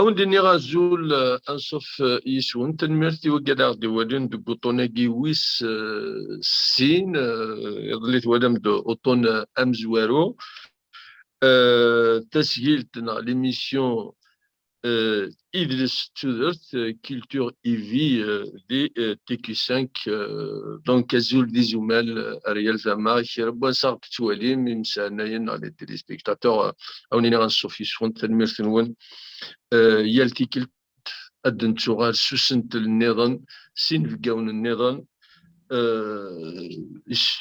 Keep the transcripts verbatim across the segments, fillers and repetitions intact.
Ad wen-d-iniɣ azul, eh, anṣuf, eh, yis-wen. Tanemmirt i wigad aɣ-d-iwalin deg uṭṭun-agi wis, eh, sin. Eh, iḍelli twalam-d uṭṭun, eh, amezwaru. Eh, tasgilt neɣ l'émission, eh, Idles d tudert, eh, culture et vie, eh, di, eh, T Q cinq. Eh, donc azul d izumal, eh, ar yal tama. Kra n wass aɣ-d-tettwalim, imesɛanayen neɣ les téléspectateurs, eh, ad wen-iniɣ anṣuf yis-wen, tanemmirt-nwen. Eh, yal tikkelt ad d-nettuɣal s usentel nniḍen, s inebgawen nniḍen. Eh,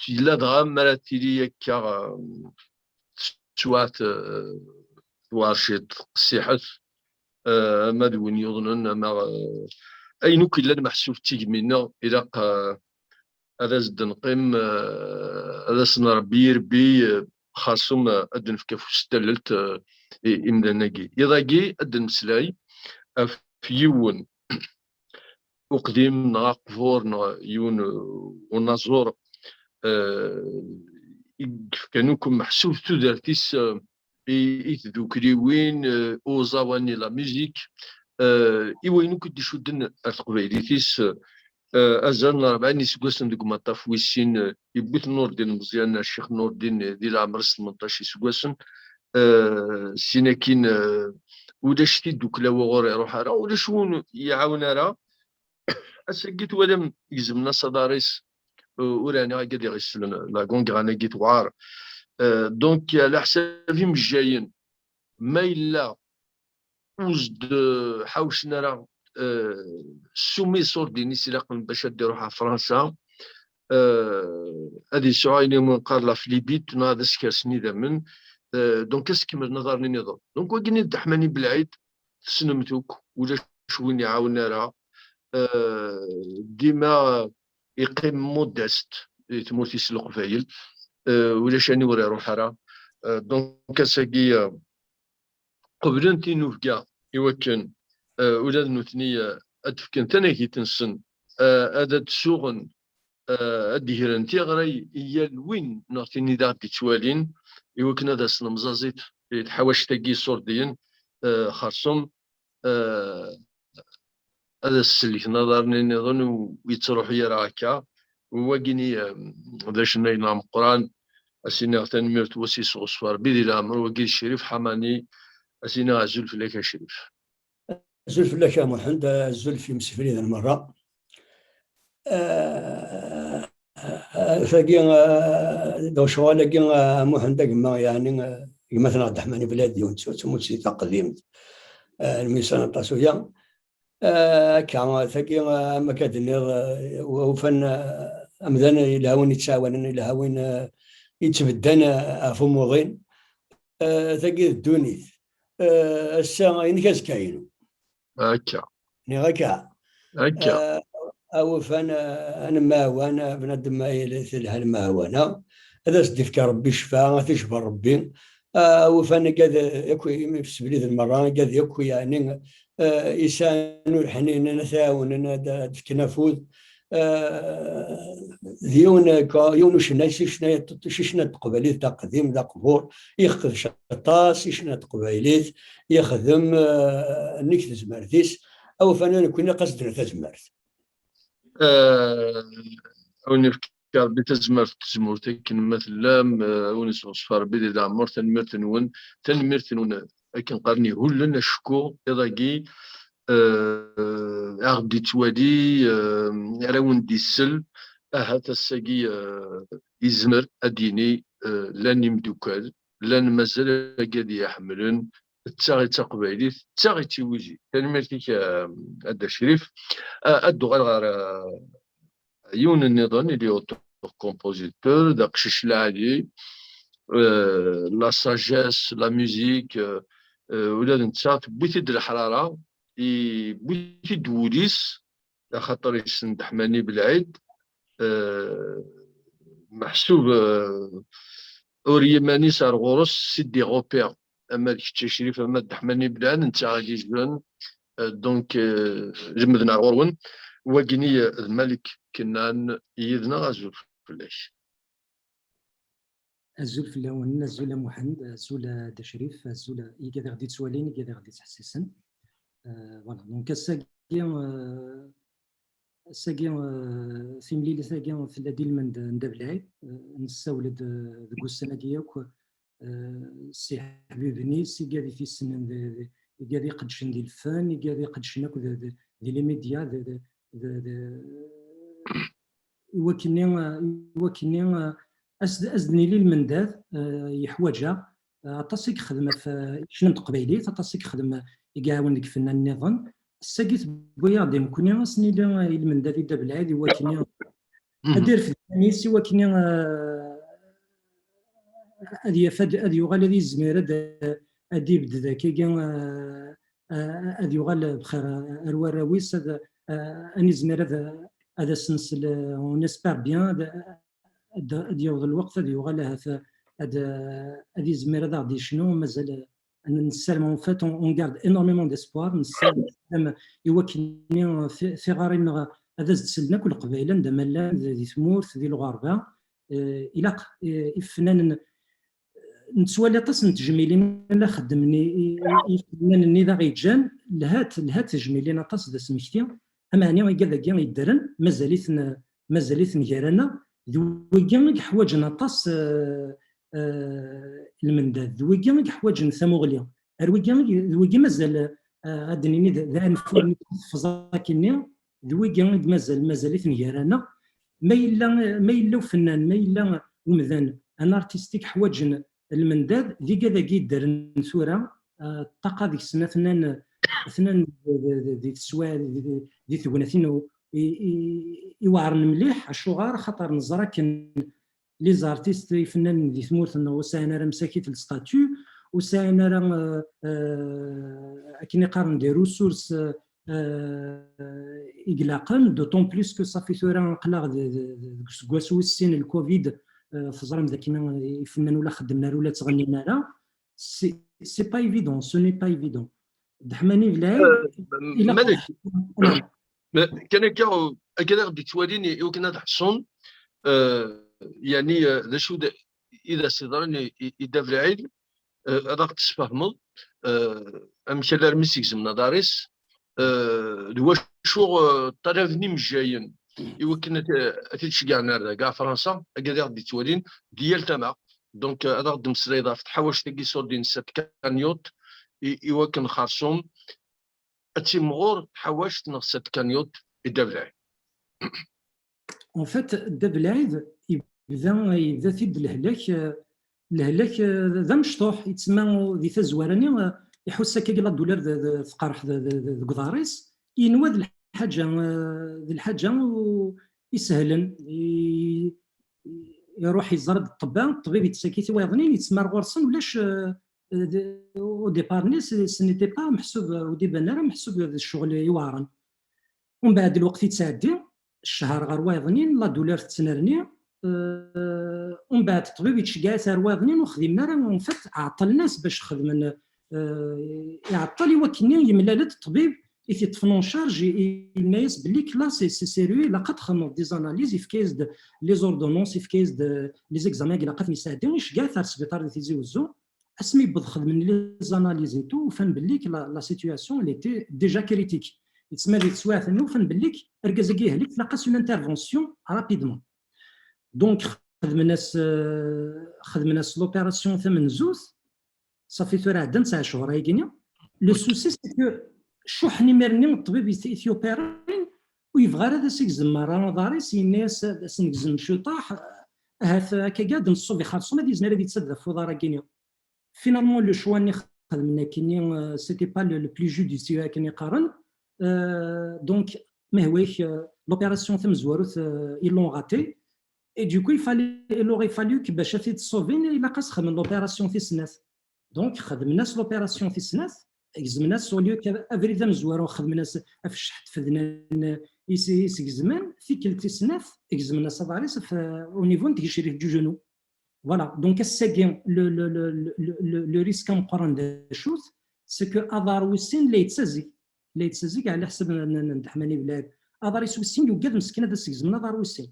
yella dɣa mi ara tili akka, eh, teswiɛt, eh, tewɛer ciṭ, qessiḥet, eh, ama d win yuḍnen, ama, eh, ayen akk yellan meḥsub d tigmi-nneɣ, ilaq, eh, ad as-d-neqqim, eh, ad as-nṛebbi irebbi, eh, xersum, eh, ad d-nefk afus n tallelt, eh, i imdanen-agi. Iḍ-agi ad d-nemmeslay ɣef yiwen uqdim neɣ aqbur neɣ yiwen, eh, unaẓur, eh, i yefkan akk meḥsub tudert-is, eh, i, i tdukliwin, eh, uẓawan, i la musique, eh, i wayen akk i d-icudden ar teqbaylit-is, eh, azal n rebɛin iseggasen deg umaṭṭaf wis sin, eh, yewwi-t Nurdin Meẓyan, Ccix Nurdin, eh, di leɛmer-is tmenṭac iseggasen. Eh, sin akkin, eh, ulac tiddukla wuɣur iruḥ ara, ulac win iɛawen ara. Ass-agi twalam gezmen-as aḍar-is, eh, ur ɛniɣ agad iɣ-isellen, la gangrène-agi tewɛer. Eh, donc, ɛla ḥsab imejjayen, ma yella ur s-d-ḥawcen ara, eh, ssuma iṣurdiyen-is ilaqen bac ad d-iruḥ ɣer Fransa, eh, ad yesɛu ayen iwumi neqqar la flébite, neɣ ad as-kersen idammen. Eh, donc, ad s-kemmlen aḍar-nni niḍen. Donc, wagi-nni d Dda Ḥmani Belɛid, tessnem-t akk, ulac win iɛawen ara. Eh, dima iqqim modeste di tmurt-is Leqbayel. Eh, ulac aniwer iruḥ ara. Eh, donc, ass-agi, eh, qeblen tinubga i wakken, eh, ula d nutni, eh, ad d-fken tanagit-nsen, eh, ad d-suɣen, eh, ad d-gren tiɣri i yal win neɣ tin i d aɣ-d-ittwalin, i wakken ad as-nemẓaẓit i tḥawact-agi iṣurdiyen, eh, xersum, eh, ad as-sellken aḍar-nni niḍen ur yettruḥu ara akka. Wagi-nni, eh, d acennay-nneɣ ameqqran, ad s-iniɣ tanemmirt, wass-is ɣeṣṣef Rebbi di leɛmer. Wagi d Crif Ḥamani, ad s-iniɣ azul fell-ak a Crif. Azul fell-ak a Muḥend, azul f yimsefliden merra. Eh, eh, tagi, eh, d lecɣal-agi, eh, a Muḥend, a gma, yeɛni, eh, gma-tneɣ Dda Ḥmani Belɛid, yiwen d tmurt-is taqdimt, eh, lmisan aṭas uya. Eh, akka, tagi, eh, am akka d-tenniḍ, eh, ufan, eh, amdan yelha win yettɛawanen, yelha win, eh, yettbeddan, eh, ɣef umuḍin. Eh, tagi d ddunit. Eh, ass-a inek, azekka inu. Akka. Niɣ akka. Akka. Eh, a wufan, eh, ad nemɛawan, eh, bnadem ma yella telha lemɛawana, ad as-d-ifk Rebbi ccfa, ad t-ijber Rebbi. Eh, a wufan, agad, eh, akk, imi f sbliden merra, agad akk, yeɛni, eh, isɛan ur ḥninen, ad t-ɛawnen, ad, ad d-fken afud. Eh, d yiwen, eh, yiwen ucennay, si ccna, si ccna n teqbaylit d aqdim, d aqbur, iqdec aṭas i ccna n teqbaylit, yexdem, eh, nnig tezmert-is, a wufan nekkni ilaq ad s-d-naf tazmert. Eh, a wen-ifk Rebbi tazmert d tezmurt akken ma tellam, eh, a wen-isɣeṣṣef Rebbi di leɛmer, tanemmirt-nwen, tanemmirt-nwen akken qqaren ihullen acku iḍ-agi, eh, aɣ-d-ittwali, eh, ara wen-d-issel, ahat ass-agi, eh, izmer ad d-yini, eh, llan imdukal, llan mazal agad i iḥemmlen, d ta i d taqbaylit, d ta i d tiwizi. Tanemmirt-ik, eh, a Dda Crif. Eh, ad d-uɣal ɣer, eh, yiwen nniḍen, il est auteur-compositeur, d aqcic lɛali, eh, la sagesse, la musique, eh, eh, ula d netta tewwi-t-id leḥrara, yewwi-t-id wul-is, axaṭer yessen Dda Ḥmani Belɛid, eh, meḥsub, eh, ur yiman-is ar ɣur-s, si d-iɣupir, ama d kečč a Crif, ama d Dda Ḥmani Belɛid, netta i d-izlan, eh, donc, eh, lemden ar ɣur-wen. Wagini, eh, d Malik Kennan yid-neɣ, azul fell-ak. Azul fell-awen, azul a Muḥend, azul a Dda Crif, azul a igad i ɣ-d-ittwalin, igad i ɣ-d-ittḥessisen. Euh, voilà, donc ass-agi, euh, ass-agi, euh, timlilit-agi tella-d i lmend n Dda Belɛid. Euh, nessawel-d, euh, deg ussan-agi akk, euh, s iḥbiben-is, igad i t-issnen, d, d, igad iqeddcen di lfen, igad iqeddcen akk d, d, di les médias, d, d, d, d, i wakken-nni, i wakken-nni, eh, as, as d-nili lmendad, eh, yeḥwaǧ-aɣ, eh, aṭas i yexdem ɣef, eh, icnan n teqbaylit, aṭas i yexdem, eh, i iɛawen deg ifennanen nniḍen. Ass-agi tewwi-aɣ-d imekni, as nili, eh, i lmendad i Dda Belɛid, i wakken-nni ad irfed iman-is, i wakken-nni, eh, ad yaf, ad, ad yuɣal ad yezmir ad, ad ibedd d akkagi, eh, eh, ad yuɣal bxir, eh, ar warraw-is, ad, eh, ad nizmir ad, ad as-nsel, eh, on espère bien, ad, ad, ad yaweḍ lweqt ad yuɣal ahat, ad, ad yezmir ad aɣ-d-yecnu, mazal, eh, nessaram, en fait, on, on garde énormément d'espoir, nessaram i wakken-nni, eh, ti-, tiɣarin-nneɣ ad as-d-sellen akk Leqbayel, anda ma llan, di, di tmurt, di lɣerba, eh, ilaq, eh, ifennanen, nettwali aṭas n tejmilin la xeddmen i, i, i, ifennanen-nni d aɣ-yeǧǧan, lhat, lhat tejmilin aṭas d asmekti, ameɛni igad-agi yeddren, mazal-iten, mazal-iten gar-aneɣ, d wigi i yeḥwaǧen aṭas, eh, eh, lmendad, d wigi i yeḥwaǧen tamuɣli, ar wigi i, d wigi mazal, eh, ad d-nini d, d anfu-, tefẓ akkenni, d wigi i d-mazal, mazal-iten gar-aneɣ. Ma yella, ma yella ufennan, ma yella umdan, un artiste i yeḥwaǧen lmendad, d igad-agi yeddren tura, eh, ṭṭaqa deg-sen atnan, atnan d, d, d, di teswa-, di, di, di tegnatin u-, i, i, iweɛren mliḥ, acuɣer? Axaṭer neẓra akken les artistes, ifennanen di tmurt-nneɣ ur sɛin ara msakit le statut, ur sɛin ara, eh, eh, akken i qqaren des ressources, eh, eh, i ilaqen, d'autant plus que ṣafi tura aql-aɣ de, de, de, deg useggas wis sin le covid, eh, teẓram d akken ifennanen ur la xeddmen ara, ur la ttɣennin ara. C'est, c'est pas évident, ce n'est pas évident. Dda Ḥmani Belɛid, Eh, ilaq Malek, kan akka, akka ad aɣ-d-yettwalin i, i wakken ad ḥṣun, eh, yeɛni, eh, d acu d, i d as-yeḍran i, i, i Dda Belɛid, eh, ad aɣ-d-tesfehmeḍ, eh, amek alarmi s-gezmen aḍar-is, eh, d wacu, eh, ṭṭalaben imejjayen i wakken ad, ad t-id-ceggɛen ar da, ɣer Fransa, akka ad aɣ-d-yettwalin di yal tama. Donc, eh, ad aɣ-d-temmeslayeḍ ɣef tḥawact-agi s ordin cette cagnotte, i, i wakken xersum ad timɣur tḥawact neɣ cette cagnotte i Dda Belɛid. En fait, Dda Belɛid yebda, yebda-t-id lehlak, eh, lehlak, eh, d amecṭuḥ, yettma di tazwara-nni, eh, iḥuss akka la douleur de, de, tqerreḥ de, de, de, deg uḍar-is, yenwa d lḥaǧa, eh, d lḥaǧa u-, isehlen, i-, iruḥ iẓer-d ṭṭebba, ṭṭbib yettsakit i wayeḍnin, yettmar ɣur-sen, ulac, eh, eh, de, au départ-nni, ce, ce n'était pas meḥsub, ur d-iban ara meḥsub d ccɣel iweɛren. Umbeɛd lweqt yettɛeddi, ccher ɣer wayeḍnin, la douleur tettnerni, eh, umbeɛd ṭṭbib yettceggeɛ-it ar wayeḍnin ur xdimen ara, en fait, ɛeṭṭlen-as bac xedmen, eh, iɛeṭṭel i wakken-nni yemlal-d ṭṭbib i t-yeṭṭfen en charge, i, i, yenna-yas belli que là, c'est, c'est sérieux, ilaq ad txedmeḍ des analyses, yefka-yas-d les ordonnances, yefka-yas-d, eh, les examens i ilaq ad ten-yesɛeddi, iceggeɛ-it ar sbiṭar di Tizi Wezzu, asmi yewweḍ xedmen les analyses et tout, ufan belli que la, la situation, elle était déjà critique. Yettma di teswiɛt-nni, ufan belli que argaz-agi yehlek, tlaq-as une intervention rapidement. Donc, xedmen-as, euh, xedmen-as l'opération tamenzut, ça fait tura ɛeddan tesɛa cchur ayagi-nni. Le souci, c'est que cuḥen imir-nni ṭṭbib i t-, i t-yupérin, ur yebɣi ara ad as-igzem merra aḍar-is, yenna-yas ad as-negzem ciṭaḥ, ahat akkagi ad nṣub ixersum, ad yezmer ad yettadef uḍar-agi-nni. Finalement, le choix-nni xedmen akkenni, euh, c'était pas le, le plus judicieux akken i qqaren. Euh, donc, mehwek, euh, l'opération tamezwarut, euh, ils l'ont raté. Et du coup, il fallait, il aurait fallu que bac ad t-id-ṣṣubin, ilaq ad s-xedmen l'opération tis snat. Donc, xedmen-as l'opération tis snat, gezmen-as, au lieu que abrid amezwaru xedmen-as ɣef cceḥ tfednan i s-, i s-gezmen, tikkelt tis snat, gezmen-as aḍar-is ɣef, au niveau n tgecrit du genou. Voilà, donc ass-agi, le, le, le, le, le, le risque ameqqran d acu-t, c'est que aḍar wis sin la yettazzig, la yettazzig ɛla ḥsab n, n, n Dda Ḥmani Belɛid. Aḍar-is wis sin yugad meskin ad as-gezmen aḍar wis sin.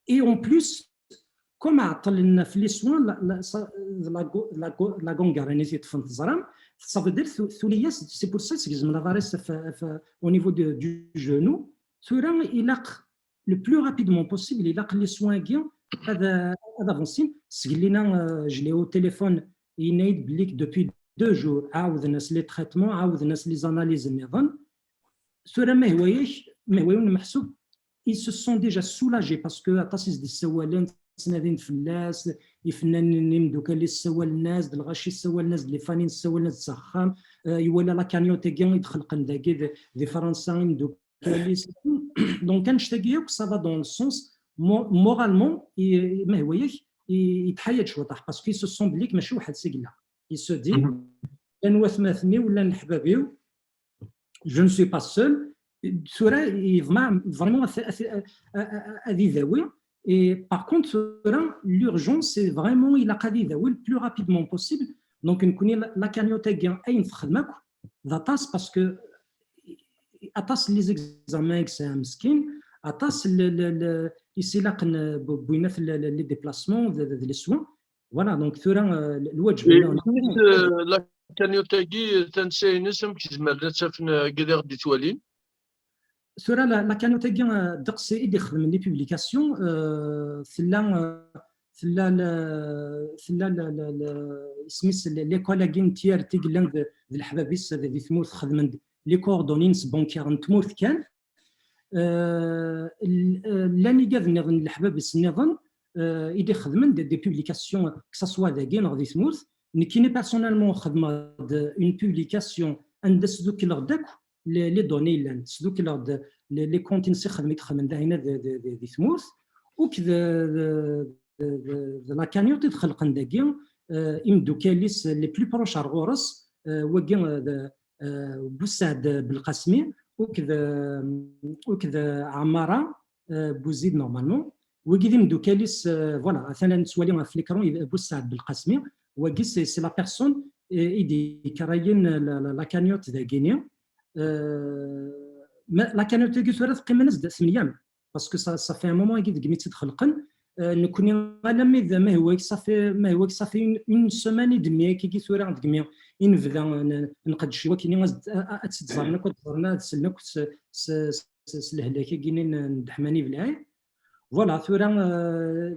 Et en plus, comme ɛeṭṭlen ɣef les soins, la, la, sa-, la go-, la go-, la gangrène i t-yeṭṭfen teẓram, Ça veut dire, tu, tu lies, c'est pour ça que je me l'avais au niveau de, du genou. Tura, il a le plus rapidement possible, il a les soins, هذا هذا avancé. سقلينا، je l'ai au téléphone, il est depuis deux jours, عاودنا les traitements, عاودنا les analyses نظن. Tura, ما هوايش، ما هوايون محسوب. Ils se sont déjà soulagés parce que aṭas i s-d-ssawalen, ttnadin fell-as, ifennanen imdukal-is ssawalen-as-d, lɣaci ssawalen-as-d, les familles ssawalen-as-d s axxam, iwala la cagnotte-agi i d-xelqen dagi di Fransa, imdukal-is. Donc, annect-agi akk, ça va dans le sens, moralement, ma hwayeɣ, yetḥaya-d cwiṭaḥ, parce qu'ils se sont belli mačči weḥd-s i yella. Il se dit, llan watmaten-iw, llan leḥbab-iw, je ne suis pas seul. Tura yeḍmeɛ vraiment ad idawi. Et par contre, tura, l'urgence, c'est vraiment, ilaq ad idawi le plus rapidement possible. Donc, nekkni, la cagnotte-agi, ayen texdem akk, d aṭas, parce que aṭas les examens i yesɛa meskin, aṭas les déplacements, les déplacements, les soins. Voilà, donc tura, lwaǧeb. La cagnotte-agi, tansa-ines, amek zemren ad tt-afen wid i ɣ-d-ittwalin? Tura, la cagnotte-agi, ddeqs i d-ixedmen les publications, tella, tella, tella isem-is, l'école-agi n Tiert i yellan d leḥbab-is di tmurt, xedmen-d les coordonnées-ines bancaires n tmurt kan. Llan igad nniḍen n leḥbab-is nniḍen i d-ixedmen des publications, que ça soit dagi neɣ di tmurt. Nekkini personnellement xedmeɣ-d une publication anda sdukleɣ-d akk les données yellan, sdukleɣ-d les comptes-ines i xedmen, i xedmen dahina di tmurt, akked d la cagnotte i d-xelqen dagi, imdukal-is les plus proches ar ɣur-s, wagi d Bussaɛd Belqasmi, akked, akked Ɛmara Buzid, normalement. Wigi d imdukal-is, voilà, atan nettwali ɣef l'écran, Bussaɛd Belqasmi. Wagi, c'est la personne i d-ikrayen la cagnotte dagini. La cagnotte-agi tura teqqim-as-d tmenyam. Parce que ça, ça fait un moment i degmi tt-id-xelqen. Nekkni alammi d, ma hwayeɣ, ça fait, ma hwayeɣ, ça fait une semaine et demie akkagi tura degmi i nebda nqeddec i wakken ad tt-id-ẓren akk, ad ẓren, ad slen akk s lehlak-agi n Dda Ḥmani Belɛid. Voilà, tura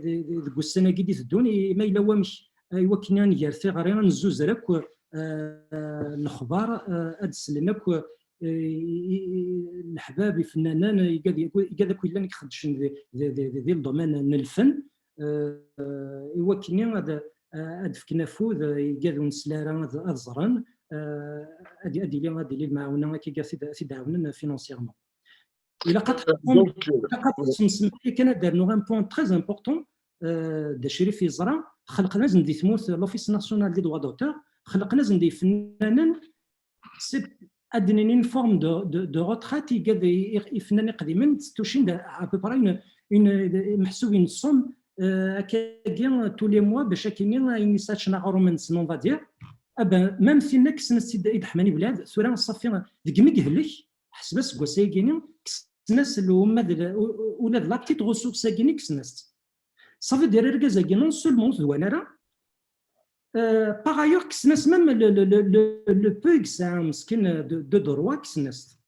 deg ussan-agi d-iteddun, ma yella wamek i wakken ad nger tiɣri, ad nezzuzer akk lexbar, ad slen akk leḥbab, ifennanen, igad akk yellan i ixeddcen di le domaine n lfen, i wakken ad fken afud igad ur nesli ara ad ẓren, ad yili, ad yili lemɛawna akkagi ad t-id-ɛawnen financièrement. Ilaq ad tḥekkmem kan ad d-rnuɣ un point très important, Dda Crif yeẓra, xelqen-asen di tmurt l'Office National des Droits d'Auteur, xelqen-asen-d ifennanen, c'est ad d-nini une forme de, de, de retraite, igad ifennanen iqdimen, tucin à peu près une, une, meḥsub une somme, akkagi tous les mois, bac akkenni ayen i s-ččen aɣrum-nsen, on va dire. Ah ben, même tinna kksen-as-tt-id i Dda Ḥmani Belɛid, tura ṣafi, deg mi yehlek, ḥseb aseggas-agi-ni, kksen-as ula d la petite ressource-agi-ni, kksen-as-tt. Ça veut dire argaz-agi non seulement ur t-wan ara, par ailleurs kksen-as même le peu i yesɛa meskin de droit, kksen-as-t.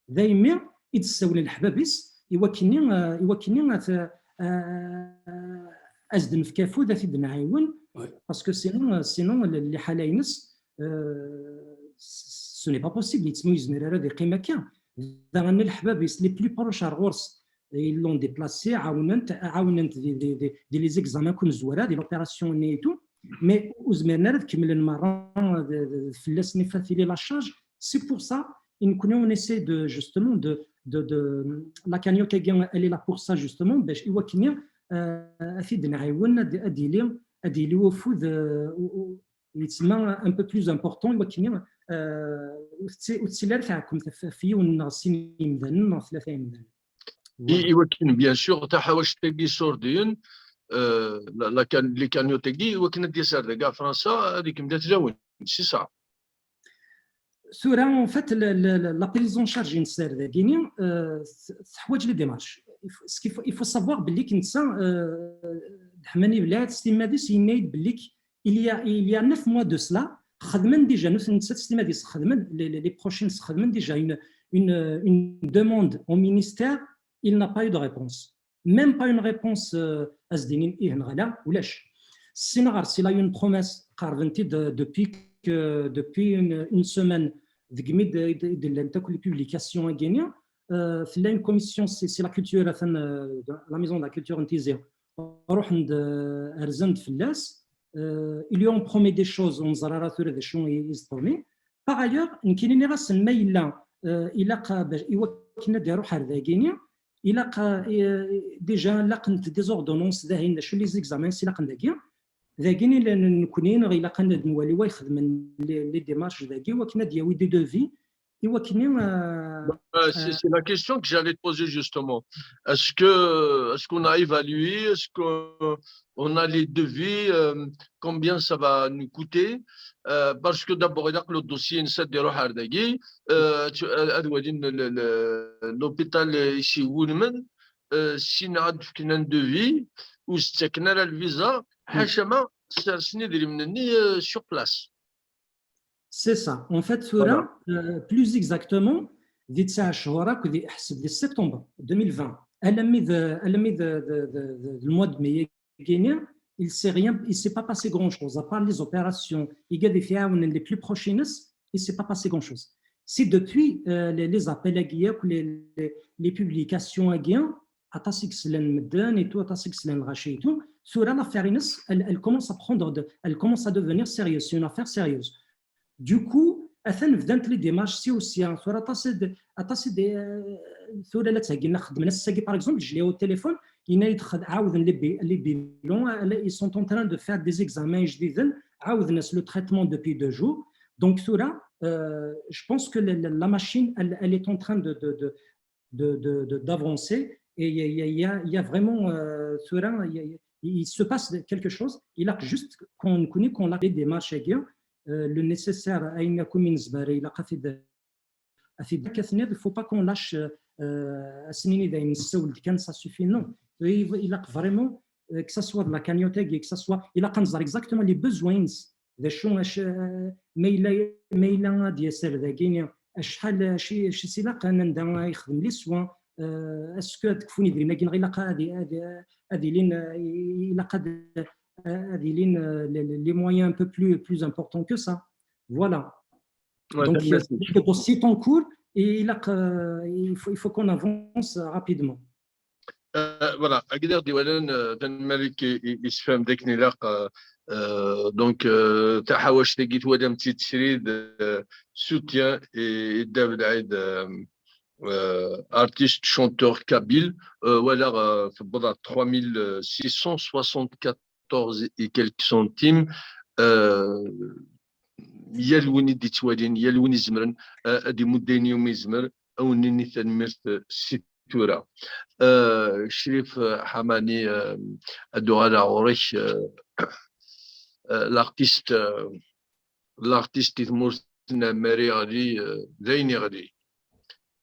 Daymi i d-ssawlen leḥbab-is i wakken-nni, i wakken-nni ad as-d-nefk afud, ad t-id-nɛiwen, parce que sinon, sinon liḥala-ines, ce n'est pas possible, yettmu yezmer ara ad iqqim akka. Daɣen leḥbab-is les plus proches ar ɣur-s, ils l'ont déplacé, ɛawnen-t di les examens akk n tzwara, di l'opération-nni et tout, mais ur zmiren ara ad kemmlen merra, fell-asen i fatili la charge. C'est pour ça, nekkni on essaie de, justement, de, de, de la cagnotte-agi, elle est là pour ça, justement, bac i wakken ad t-id-nɛiwen, ad yili, ad yili ufud, yettma un peu plus important, i wakken ur tettili ara tɛekkemt ɣef yiwen neɣ sin yimdanen neɣ tlata yimdanen. I wakken, bien sûr, taḥawact-agi isurdiyen, les cagnottes-agi, i wakken ad d-yas ar dagi ɣer Fransa, ad ikemmel ad t-d-awin, c'est ça. Tura, en fait, la prise en charge i nessared dagini teḥwaǧ les démarches. Il faut savoir belli netta, Dda Ḥmani Belɛid, s timmad-is, yenna-yi-d belli il y a, il y a neuf mois de cela, Xedmen déjà, nutni, nettat s timmad-is xedmen, les, les, les prochaines xedmen déjà une, une, une demande au ministère, il n'a pas eu de réponse. Même pas une réponse, euh, as-d-inin ih neɣ ala, ulac. Ssineɣ ɣer-s, il a eu une promesse, qerrben-t-id, euh, depuis que, depuis une, une semaine, deg mi d-, d-, d-, llant akk les publications-agi, euh, tella une commission, c'est, c'est la culture, atan, euh, la maison de la culture n Tizi, ruḥen-d, euh, rzen-d fell-as, euh, ils lui ont promis des choses, ur neẓri ara tura d acu i, i s-d-promis. Par ailleurs, nekkini nniɣ-asen ma yella, euh, ilaq, euh, bac, i wakken ad iruḥ ar dagini, ilaq, euh, déjà laqent des ordonnances dahin, d acu les examens ilaqen dagi, dagini nekkni neɣ ilaq ad nwali wa ixedmen les, les démarches dagi, wakken ad yawi des devis, i wakken, euh, Euh, c'est, c'est la question que j'allais te poser justement. Est-ce que, est-ce qu'on a évalué, est-ce qu'on a les devis, euh, combien ça va nous coûter ? Euh, parce que d'abord, il y a que le dossier, c'est de l'hôpital ici Woulmen, euh, si on a un devis, ou c'est le visa, ḥacama, c'est sur place. C'est ça. En fait, tura, euh, plus exactement, di tesɛa cchur akk, di, ḥseb di septembre deux mille vingt, alammi d, alammi d, d, d, d, d le mois de mai, il s'est rien, il s'est pas passé grand-chose, à part les opérations, les plus proches, il s'est pas passé grand-chose. C'est depuis, euh, les, les appels, les, les, les publications, aṭas i yeslan medden et tout, aṭas i yeslan lɣaci et tout. Tura, l'affaire-ines, elle, elle commence à prendre de, elle commence à devenir sérieuse. C'est une affaire sérieuse. Du coup, atan bdant les démarches si u sya. Tura aṭas i d, aṭas i d, euh, tura la ttheggin, la xeddmen ass-agi, par exemple, je l'ai au téléphone, yenna-yi-d xed-, ɛawden les bi-, les bilans, euh, ils sont en train de faire des examens ijdiden, ɛawden-as le traitement depuis deux jours. Donc, tura, euh, je pense que la, la, la machine, elle, elle est en train de, de, de, de, de, de, d'avancer. Et il y a, il y a, il y a, il y a vraiment, euh, tura, il y a, il se passe quelque chose. Ilaq juste qu'on connaît, qu'on a les démarches, euh, le nécessaire, ayen akk i nezmer, ilaq ad t-id-, ad t-id-, il faut pas qu'on lâche, euh, as-nini dayen nessawel-d kan, ça suffit, non. Il, ilaq vraiment, euh, que ça soit de la cagnotte, que ça soit, ilaq ad nẓer exactement les besoins, d acu, acu, euh, ma yella, ma yella ad d-yas ar dagi, acḥal, acu, acu i s-ilaqen, anda i yexdem les soins, euh, est-ce que ad kfun idrimen-agi, neɣ ilaq ad, ad, ad ilin, euh, ilaq ad, ad ilin, euh, les, les, les moyens un peu plus, plus importants que ça. Voilà. Ouais, Donc, merci. Le dossier est en cours et ilaq, euh, il faut, il faut qu'on avance rapidement. Euh, voilà, Agder Diwalan, euh, tanemmirt-ik, i, i, yessefhem d akken ilaq, euh, euh, donc, euh, taḥawact-agi twalam-tt-id srid, euh, soutien i, i Dda Belɛid, euh, euh, artiste chanteur kabyle, euh, voilà, euh, tewweḍ à trois mille six cent soixante-quatorze et quelques centimes, euh, yal win i d-yettwalin, yal win izemren, euh, ad imudd ayen iwumi yezmer, ad wen-nini tanemmirt, euh, si tura. Euh, Crif, euh, Ḥamani, euh, ad uɣaleɣ ɣur-k, euh, euh, l'artiste, euh, l'artiste i tmurt n Ɛemmar iɣli, euh, d ayen iɣli.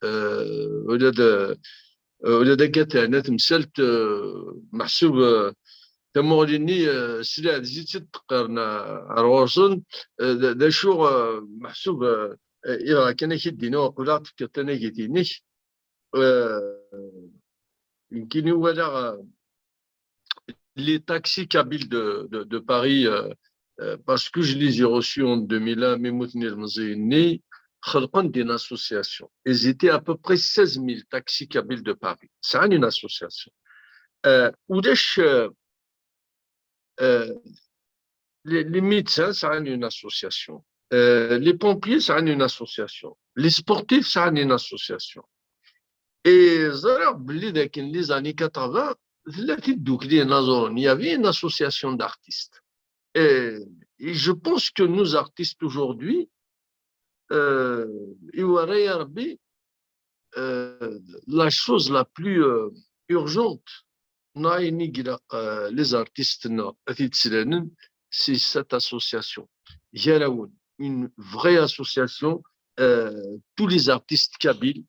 Euh, ula d, euh, ula d akka terna temsalt, euh, meḥsub, euh, tamuɣli-nni, euh, s leɛdez i tt-id-teqqaren, euh, ar ɣur-sen, euh, d, d acu, euh, meḥsub, euh, iɣ kan ad k-id-iniɣ, aql-aɣ tefkiḍ tanagit-inek. Euh, nekkini walaɣ, euh, les taxis kabyles de, de, de Paris, euh, euh, parce que je les ai reçus en deux mille un, mi mmuten yilmeẓyen-nni, xelqen-d une association. Ils étaient à peu près seize mille taxis kabyles de Paris. C'est une association. Euh, ulac, euh, euh, les, les médecins, c'est une association. Euh, les pompiers, c'est une association. Les sportifs, c'est une association. Et ẓriɣ belli dakken les années quatre-vingts, tella tiddukkli n inaẓuren, il y avait une association d'artistes. Et, et je pense que nos artistes aujourd'hui, euh, iwerra-yi Rebbi, euh, la chose la plus, euh, urgente, neɣ ayen i ilaq, euh, les artistes-nneɣ ad t-id-slanen, c'est cette association. Gar-awen, une vraie association, euh, tous les artistes kabyles,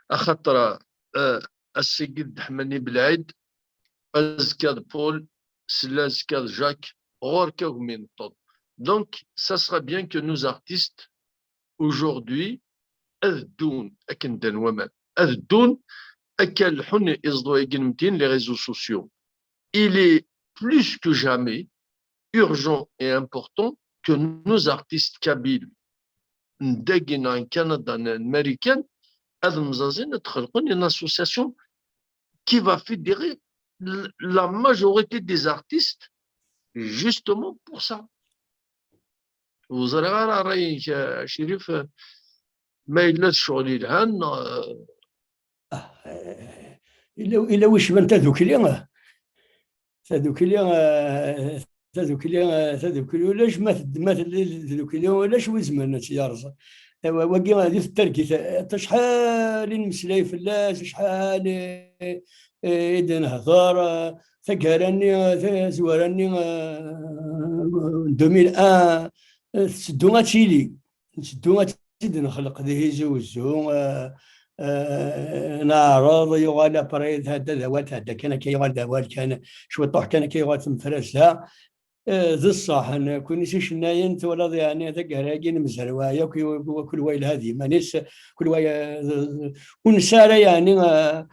axaṭer, euh, ass-agi d Ḥmani Belɛid, azekka d Paul, sella azekka d Jacques, ɣur-k a gma ineṭṭeḍ. Donc, ça serait bien que nos artistes, aujourd'hui, ad ddun akken ddan waman, ad ddun akka lḥun iẓḍu-agi n mtin, les réseaux sociaux. Il est plus que jamais urgent et important que nos artistes kabyles, n dagi neɣ n Kanada, n Marikan, ad mẓaẓin, ad xelqen une association qui va fédérer l- la majorité des artistes, justement pour ça. Ur ẓriɣ ara ṛṛay-nnek, a Crif, ma yella d ccɣel yelhan, neɣ, eh, Ah, eh, ila ila wicban tadukli, ah. Tadukli, ah, tadukli, ah, tadukli ulac ma ted- ma telli tadukli ulac wi zemren ad tt-yerẓ. Ewa, wagi di targit, eh, acḥal i nmeslay fell-as, acḥal i, i d-nehḍer, eh, taggara-nni, eh, tazwara-nni, eh, n deux mille un, eh, tetteddu ad tili. Netteddu ad tt-id-nexleq di Tizi Wezzu, eh, eh, neɛreḍ, yuɣal après, tɛedda d awal, tɛedda kan akka, yuɣal d awal kan, cwiṭuḥ kan akka, yuɣal temfrasa. Eh, d ṣṣeḥ, nekkni s icennayen, twalaḍ, yeɛni, taggara-agi, nemzerweɛ yakk, i wa- kul wa yelha d yiman-is, kul wa, eh, d- d- ur nesɛi ara, yeɛni, eh,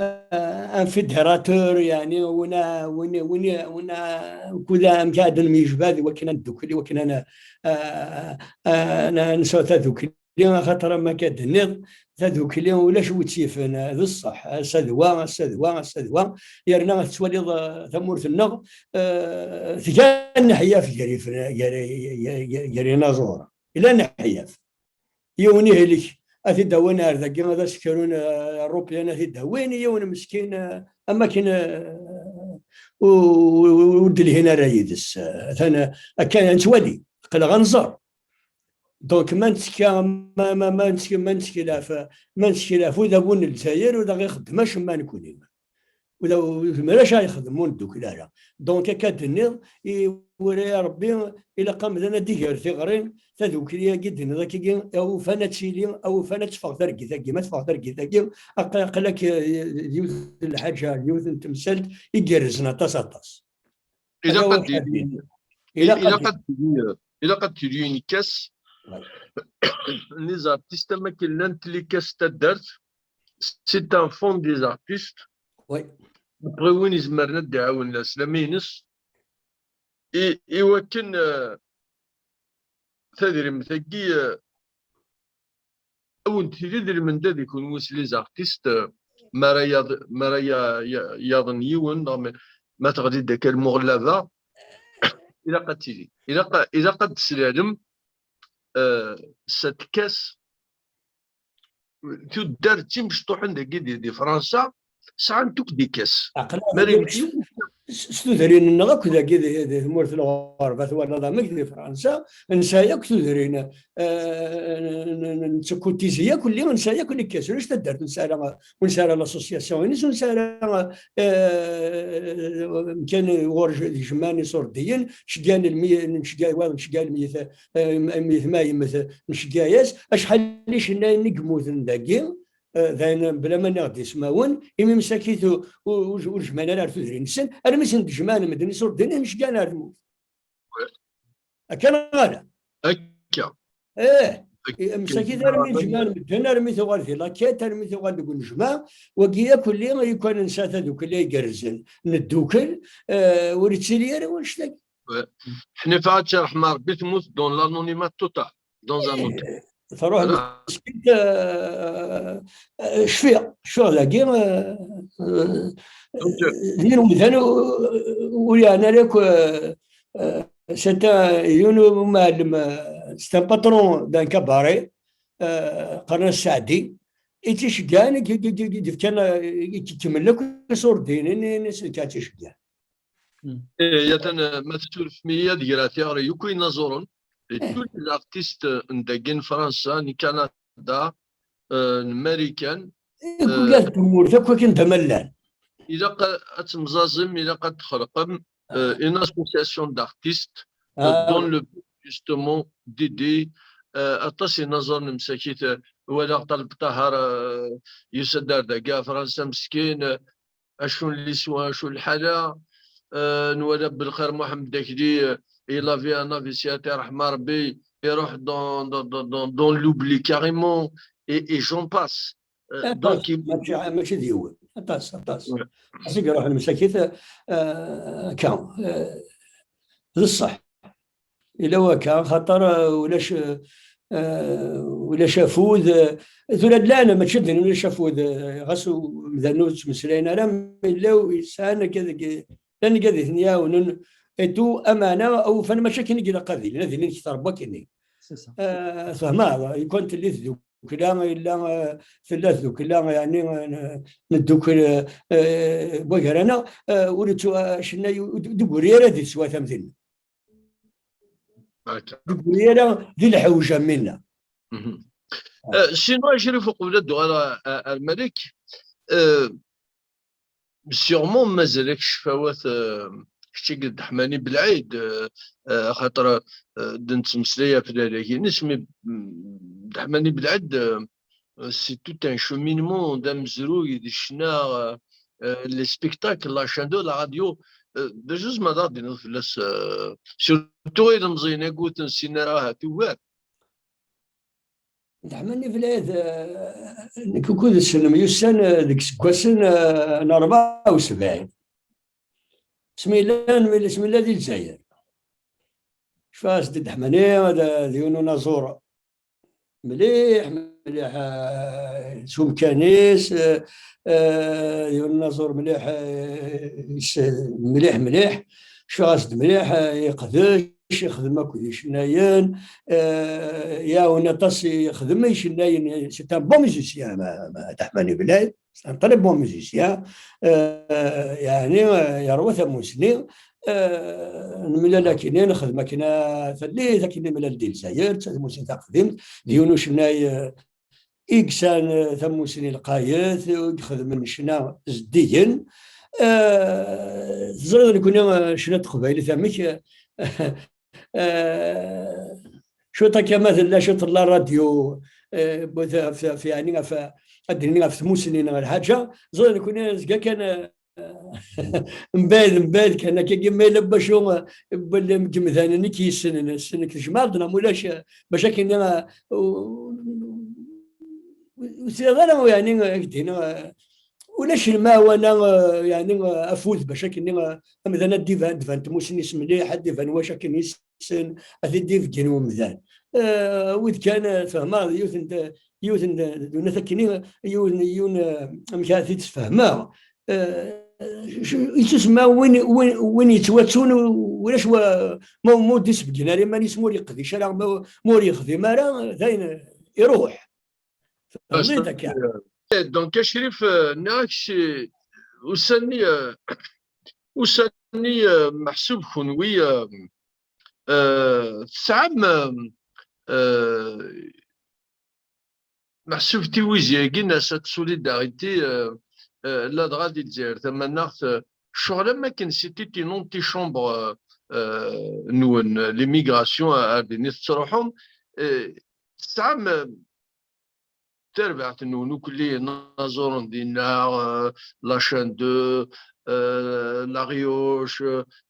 eh, un fédérateur, yeɛni, win a- win win win a- kud amek ad nemyejbad i wakken ad neddukel, i wakken ad n- eh, eh, n- nesɛu tadukli, axaṭer am akka d-tenniḍ, tadukli ulac wi tt-yifen, d ṣṣeḥ, ass-a d wa, ass-a d wa, ass-a d wa, yerna tettwaliḍ, eh, tamurt-nneɣ, eh, tga nneḥyaf gar yif- gar gar- gar yinaẓuren. Ila nneḥyaf. Yiwen ihlek, ad t-id-awin ar dagi, ad as-kkrun, eh, Européen, ad t-id-awin, yiwen meskin, eh, am akken, eh, ur ur- ur d-lhin ara yid-s. Eh, atan, eh, akka nettwali, aql-aɣ ad nẓer. Donc, ma nettekka, ma, ma, ma nettekka, ma nettekka ɣef, ma nettekka ɣef udabu n Lezzayer, ur d aɣ-ixeddem acemma nekkni. Ula ur yezmir acu ara yexdem, ur neddukel ara. Donc, akka d-tenniḍ, i wara ya Rebbi, ilaq amdan ad d-iger tiɣri, tadukli-agi d-tenniḍ akkagi, awufan ad tili, awufan ad teffeɣ targit-agi, ma teffeɣ targit-agi, aq- aql-ak, eh, d yiwet n lḥaǧa, d yiwet n temsalt igerrzen aṭas, aṭas. Ilaq ad d-tili, ilaq ad d-tili, ilaq ad d-tili une caisse, les artistes am akken llant les caisses n taddart, c'est un fonds des artistes. Oui. Après, win izemren ad d-iɛawen leslama-ines, i, i wakken, eh, tadrimt-agi, eh, ad wen-tili d lmendad i kunwi s les artistes, eh, mi ara yaḍ-, mi ara ya-, ya-, yaḍen yiwen, neɣ ma, ma teɣli-d akka lmuɣlaba, ilaq ad tili. Ilaq, ilaq ad d-teslalem, eh, cette caisse, tuddar d timecṭuḥin dagi di, di Fransa, sɛant akk des caisses. Aql-aɣ s tudrin-nneɣ akk dagi di, di tmurt n lɣerba, twalaḍ amek di Fransa, nesɛa akk tudrin, eh, n- n- n- nettkutizi akk, lli nesɛa akk les caisses, ulac taddart ur nesɛi ara, ur nesɛi ara l'association-ines, ur nesɛi ara, eh, amkan ɣur j- jemɛen iṣurdiyen, ceggɛen lmi-, nceggeɛ wayeḍ, nceggeɛ lmeyt, eh, m- meyt ma yemmet, nceggeɛ-as. Acḥal n icennayen i yemmuten dagi, eh, d ayen bla ma nniɣ-d ismawen, imi msakit ur, ur, ur, ur jemɛen ara ar tudrin-nsen, armi sen-d-jemɛen medden iṣurdiyen, nceggeɛ ar tmurt. Akka neɣ ala? Akka. Eh, msakit armi d-jemɛen medden, armi tuɣal di laket, armi tuɣal deg unejmaɛ, wagi akk lli yekkan nesɛa tadukli igerrzen, neddukel, eh, ur ittili ara wanect-agi. Ḥnifa, ad tt-yerḥem Rebbi, temmut dans l'anonymat total, dans un autre. Truḥ meskint, eh, eh, cfiɣ, cfiɣ dagi, eh, eh, din umdan ur yeɛni ara akk, eh, eh, c'est un, yiwen umɛellem, eh, c'est un patron d'un cabaret, eh, qqaren-as Saɛdi, i tt-iceggɛen, i d-, i d-, i d-, i d-fkan, eh, i ikemmel akk iṣurdiyen-nni, i s-, i tt-iceggɛen. Eh, atan, eh, ma tessurfem-iyi ad greɣ tiɣri yakk inaẓuren, et tous les artistes n dagi n Fransa, n Kanada, eh, n Marikan, eh, kul tmurt akk akken d amallan. Ilaq ad temẓaẓem, ilaq ad txelqem, eh, une association d'artistes, eh, dans le but justement d'aider, eh, aṭas inaẓuren msakit, eh, walaɣ Ṭaleb Ṭaher, eh, yusa-d ar dagi ɣer Fransa meskin, eh, acu n liswa, acu n lḥala, eh, nwala Belxir Muḥemmed Akli, eh, il avait un A V C, à terre Marbi, il est dans, dans, dans, dans, dans l'oubli carrément, et, et j'en passe. Euh, donc, il- ماشي ماشي ديول aṭas aṭas. Ouais. Asi يروح المساكيت. آه، كان آه، بصح الا هو كان خاطر آه، ولاش آه، ولا شافود آه، ثورة لا انا ما تشدني ولا شافود آه، غاس مدانو تمسلين انا الا يسان كذا لان كذا يعاونن اتو امانه او فان ماشي كاين كذا قاضي لان هذه اللي نكثر بكني. C'est ça. آه، فهمها كنت اللي تدوكلا الا آه، ثلاث دوكلا يعني آه، ندوكل آه، بوغرانا آه، وليتو آه، شنا دغوريرا دي سوا تمدين دغوريرا دي الحوجه منا. Mhm. Euh, sinon, Achrif, قبل الدعاء على الملك, euh, sûrement مازالك شفاوات, euh, كتشي قد حماني بالعيد, euh, euh, خاطر, euh, دنت مسلية في ذلك نسمي حماني بالعيد, euh, c'est tout un cheminement, دام زروي دي الشنا, euh, euh, les spectacles, la chaîne de la radio, euh, بجوز ما غادي نضيف فلاس, euh, surtout إذا مزينا قلت نسينا راها توار. دحمني في العيد آه، كوكو ذي السلم يسان آه، ديك سكواسن آه، أنا أربعة وسبعين. سميلان ميل سميلان دي الجزائر. شفاس دي دحمني هذا ديونو نازور مليح مليح آه، سوم كانيس آه، آه، ديونو نازور مليح آه، يس- مليح مليح. شفاس مليح آه، يقدش يخدم اكو يشناين. آه، يا ونطاس يخدم يشناين c'est un bon musicien تحماني بلاد. C'est un très bon musicien. آه، يعني آه، يروى ثموسني آه، نملا لكن نخدم كنا ثلي لكن نملا لدي الجزائر ثموسني تقديم ديونو شناي آه، إكسان آه، ثموسني القايث يخدم شنا زديين. آه، زرد نكون شنا تقبايل ثمك آه، شو تاكا مثلا شو تلا راديو آه، في يعني في الدنيا في ثموسنين ولا حاجه. زرد نكون زكا كان من بعد من بعد كان كيما الا باش ولا مجمدان ني كيسن سنك جمال دنا مولاش باش كنا وسي غير يعني دينا ولاش الماوى انا يعني افوت باش كنا مثلا ديفان ديفان تموسني مليح ديفان واش كان يسن هذه ديف كان ومدان. آه، وإذ كان فهمها يوث انت يوث انت دون ثكني يون يون آه، مكاتي تفهمها. آه، يتسمى وين وين وين يتواتون ولاش مو مو ديس بجناري ماني سمور يقضي شرع مور يخدي مارا ثاين يروح. Donc, Achrif, ناكسي وسني وسني محسوب كنوي تسعم محسوب تيويزي كينا cette solidarité لا دغا دي الجزائر ثمناخت شغل ما كان c'était une antichambre نون l'immigration à ديني تروحهم تسعم تربعت نون وكلي نازورن دينا la chaîne deux la Rioche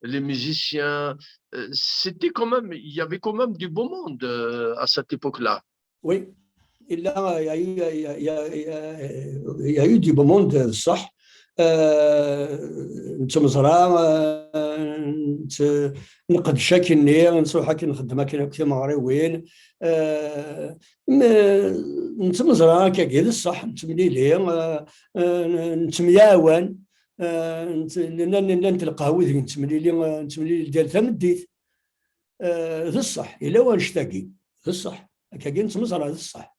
les musiciens c'était quand même il y avait quand même du beau monde à cette époque-là. Oui. Il y a, il y a, il y a, il y a, il y a eu du beau monde, صح. نتمزرع نقدش كني نصوح كي نخدم كي نكتي مغربين نتمزرع كاكي الصح نتمليلي نتمياون نتلقى وذي نتمليلي نتمليلي ديال ثمديت. آه، ذي الصح الا وانشتاقي ذي الصح هكا نتمزرع ذي الصح.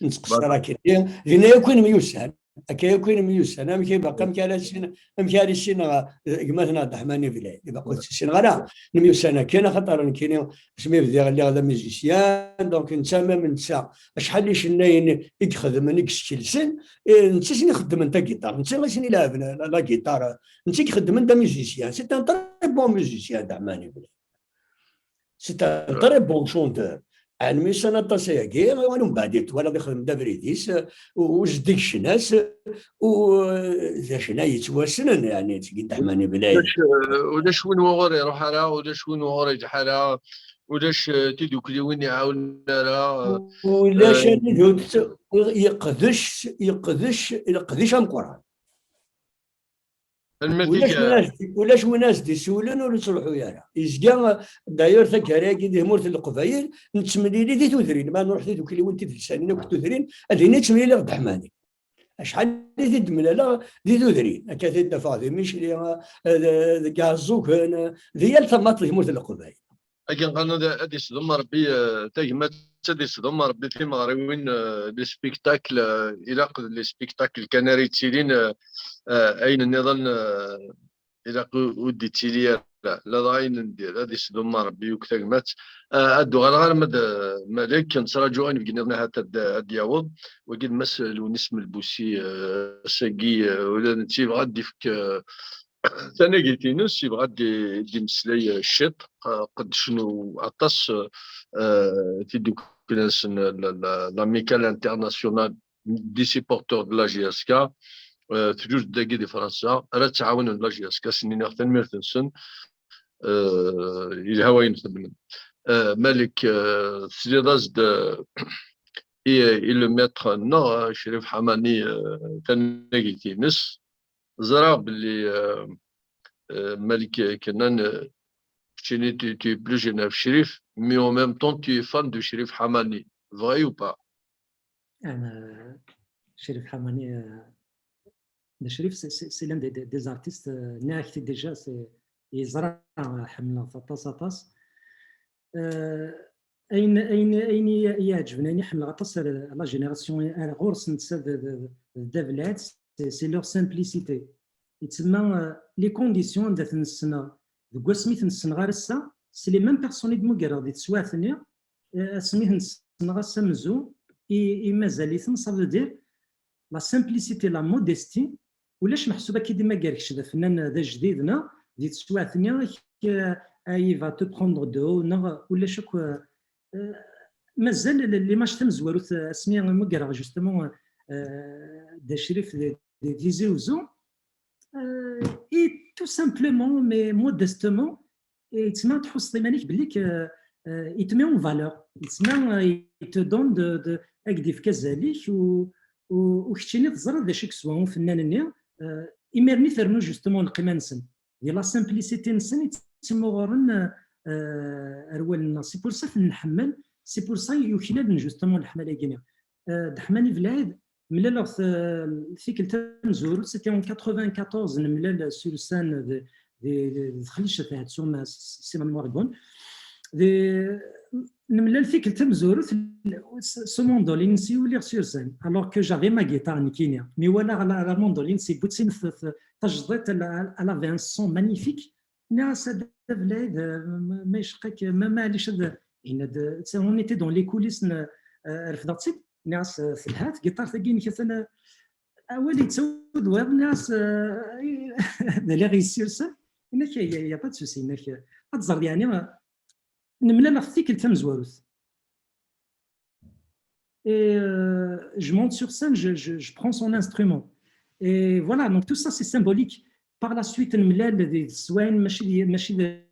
نتقصر كاين غينا يكون ميوسان هكا يكون ميوسان انا كي باقا مكان السين مكان السين. قماتنا الرحمن بلاد باقا السين غرا نميوسان كاين خاطر كاين سمي بدي غلي هذا musicien donc نتا ما من نتا شحال اللي شناين يخدم نيك سكيلسن نتا شنو يخدم انت guitare نتا شنو يلعب la guitare نتا يخدم انت musicien c'est un très bon musicien الرحمن بلاد. C'est un très bon chanteur. Ɛelmi ussan aṭas ayagi, wala mbeɛd i twalaḍ ixdem-d abrid-is, u, u zeddig ccna-s, u, d acna yettwassnen, yeɛni, seg Dda Ḥmani Belɛid. Ulac, eh, ulac win wuɣur iruḥ ara, ulac win wuɣur iǧeḥ ara, ulac, eh, tidukliwin iɛawnen ara, eh, ulac, eh, anid ur t-, yeqdec, yeqdec, leqdic ameqqran. Ulac win as-d-, ulac win as-d-isiwlen, ur yettruḥu ara. Yezga, d'ailleurs, taggara-agi di tmurt n Leqbayel, nettemlili di tudrin, ma nruḥ tidukliwin tidelsanin akk tudrin, ad ini nettemlili ɣer Dda Ḥmani. Acḥal i t-id-mlaleɣ di tudrin, akka t-id-afeɣ di Micli, eh, deg Iɛeẓẓugen, eh, di yal tamaṭ di tmurt n Leqbayel. Akken qqaren ad, ad isdum Rebbi, eh, tagmat, ad isdum Rebbi timeɣriwin, eh, les spectacles, eh, ilaq d les spectacles kan ara yettilin, eh, eh, ayen nniḍen, eh, ilaq u-, ur d-ittili ara. La dɣa ayen n dir, ad isdum Rebbi akk tagmat. Eh, ad d-uɣaleɣ arma d, eh, Malek, nettraǧu inebgi nniḍen ahat ad, ad d-yaweḍ. Wagi d Mass Lewnis Melbusi, eh, ass-agi, eh, ula d netta yebɣa ad d-ifk, eh, tanagit-ines, yebɣa ad d-, d-imeslay, eh, ciṭ, eh, qeddcen u-, aṭas, eh, tiddukla-nsen, la, la, l'Amicale Internationale des Supporters de la J S K, eh, tluǧ dagi di Fransa, ara ttɛawnen la J S K, sen-iniɣ tanemmirt-nsen, eh, yelha wayen xedmen. Eh, Malek, eh, tesliḍ-as-d, eh, i, i le maître-nneɣ, eh, Crif Ḥamani, eh, tanagit-ines. Ẓriɣ belli, euh, euh, Malik Kenan, euh, keččini, tu, tu es plus jeune que Cherif, mais en même temps, tu es fan de Cherif Hamani. Vrai ou pas? أنا شريف حماني، آه، شريف c'est, c'est, c'est l'un des, des, des artistes, euh, ناكتي déjà, c'est, يزرع حملة فطاس طاس. آه، ayen ayen ayen i yi-iɛeǧben, ayen i ḥemmleɣ aṭas ar la génération ar ɣur-s netta d d d Dda Belɛid, c'est c'est leur simplicité. Yettma, euh, les conditions anda ten-ssneɣ deg wasmi ten-ssneɣ ar ass-a, c'est les mêmes personnes i d-mmugreɣ di teswiɛt-nni, euh, asmi ten-ssneɣ ass amenzu i i mazal-iten, ça veut dire la simplicité, la modestie. Ulac meḥsub akka i d-imagar kečč d afennan d ajdid, neɣ di teswiɛt-nni ak-, ah, il va te prendre de haut, neɣ ulac akk, eh, mazal l-, l'image tamezwarut, eh, asmi mmugreɣ justement, eh, Dda Crif di, di Tizi Uzzu, eh, et tout simplement, mais modestement, yettma tḥusseḍ iman-ik belli k-, euh, euh, il te met en valeur. Yettma, euh, il te donne de, de, ad k-d-ifk azal-ik u, u, u keččini teẓriḍ d acu i yeswa ufennan-nni, euh, imir-nni ternu justement lqima-nsen. Di la simplicité-nsen i ttimɣuren, euh, ar wallen-nneɣ. C'est pour ça i ten-nḥemmel, c'est pour ça i uklalen justement leḥmala-agi-nni. Euh, Dda Ḥmani Belɛid, mlaleɣ-t, euh, tikkelt tamezwarut, c'était en quatre-vingt-quatorze, nemlal sur scène de, de, de, de Xlic At Ɛettuma, s-, s-, si ma ne me rappelle bien. De, nemlal tikkelt tamezwarut, s-, s mandoline-nnes i uliɣ sur scène, alors que j'avais ma guitare nekkini. Mi walaɣ la, la mandoline-nnes, yewwi-tt-in t-, t-, tajdiṭ, elle, elle avait un son magnifique. Nniɣ-as a Dda Belɛid, euh, ma, ma yecqa-k, ma, maɛlic ad, yenna-d, on était dans les coulisses, n-, euh, refdeɣ-tt-id. Nniɣ-as, eh, telha tgiṭart-agi-inek, atan, eh, awal yettawi-d wayeḍ, nniɣ-as, eh, d aliɣ yessirsen, yenna-k, y a, y a pas de souci, yenna-k, eh, ad teẓreḍ, yeɛni, eh, nemlal ɣef tikkelt tamezwarut. Et, euh, je monte sur scène, je, je, je prends son instrument. Et voilà, donc tout ça, c'est symbolique. Par la suite, nemlal di teswayin, mačči d, mačči d,